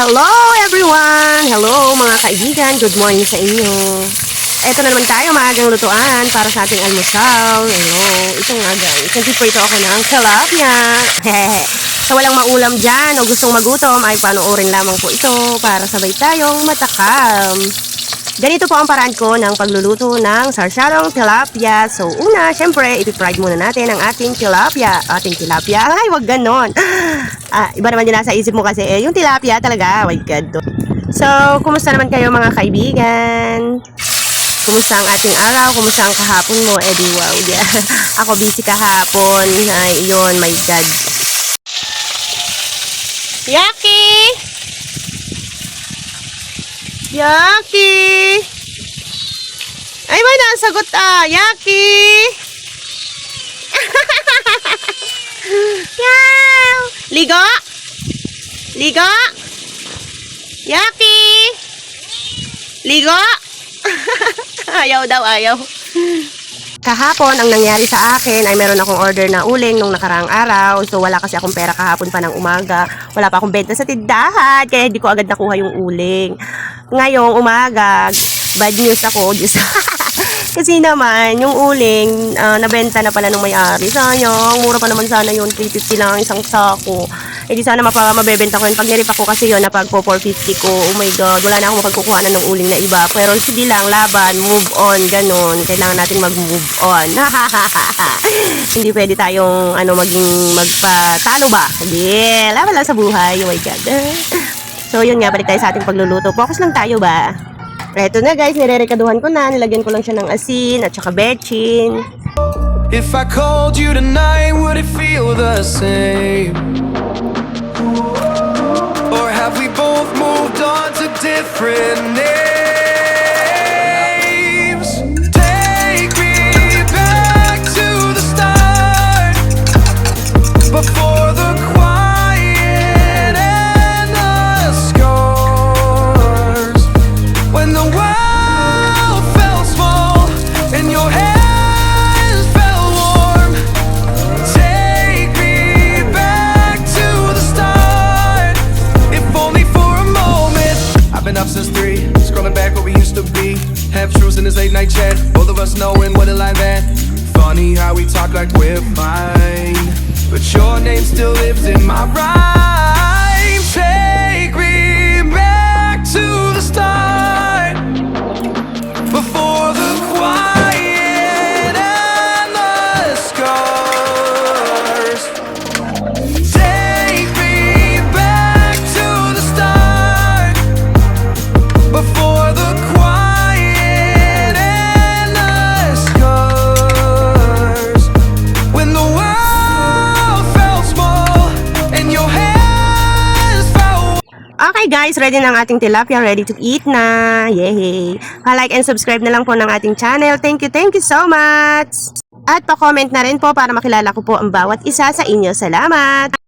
Hello everyone! Hello mga kaibigan! Good morning sa inyo! Eto na naman tayo, maagang lutuan para sa ating almusal. Hello! Ito nga guys, nagpiprito ako ng tilapia. Sa walang maulam dyan o gustong magutom ay panoorin lamang po ito para sabay tayong matakam. Ganito po ang paraan ko ng pagluluto ng sarsyadong tilapia. So una, syempre, ipifried muna natin ang ating tilapia. Ay, wag ganon. Iba naman yung nasa isip mo kasi, yung tilapia talaga. Oh my God. So, kumusta naman kayo mga kaibigan? Kumusta ang ating araw? Kumusta ang kahapon mo? Wow, yeah. Ako busy kahapon. Ay, yun, my God. Yaki! Yaki! Ay, may nasagot Yaki! Yaw! Ligo! Ligo! Yaki! Ligo! Ayaw daw, ayaw. Kahapon, ang nangyari sa akin ay meron akong order na uling nung nakaraang araw. So, wala kasi akong pera kahapon pa ng umaga. Wala pa akong benta sa tindahan. Kaya hindi ko agad nakuha yung uling. Ngayong umaga, bad news ako. Kasi naman, yung uling, nabenta na pala nung may-ari. Sayang, mura pa naman sana yun. 350 lang isang sako. Eh di sana mabebenta ko yun. Pag nirip ako kasi yun, napag po 450 ko. Oh my God, wala na akong mapagkukuhanan ng uling na iba. Pero sige lang, laban, move on, ganun. Kailangan natin mag-move on. Hindi pwede tayong magpatalo ba? Hindi, laban lang sa buhay. Oh my God. So yun nga, balik tayo sa ating pagluluto. Focus lang tayo ba? Eto na guys, nirerekaduhan ko na. Nilagyan ko lang siya ng asin at saka betchin. If I called you tonight, would it feel the same? Or have we both moved on to different names? Take me back to the start, before the quiet and the scars. When the world felt small and your hands felt warm. Take me back to the start, if only for a moment. I've been up since 3, scrolling back where we used to be. Half truths in this late night chat, both of us knowing what it like that. Funny how we talk like we're fine, but your name still lives in my rhyme. Take me back to the start, before the quiet and the scars. Take me back to the start, before the quiet and the scars. When the world felt small and your hands felt. Okay guys, ready na ang ating tilapia, ready to eat na. Yay! Pa-like and subscribe na lang po ng ating channel. Thank you so much! At pa-comment na rin po para makilala ko po ang bawat isa sa inyo. Salamat!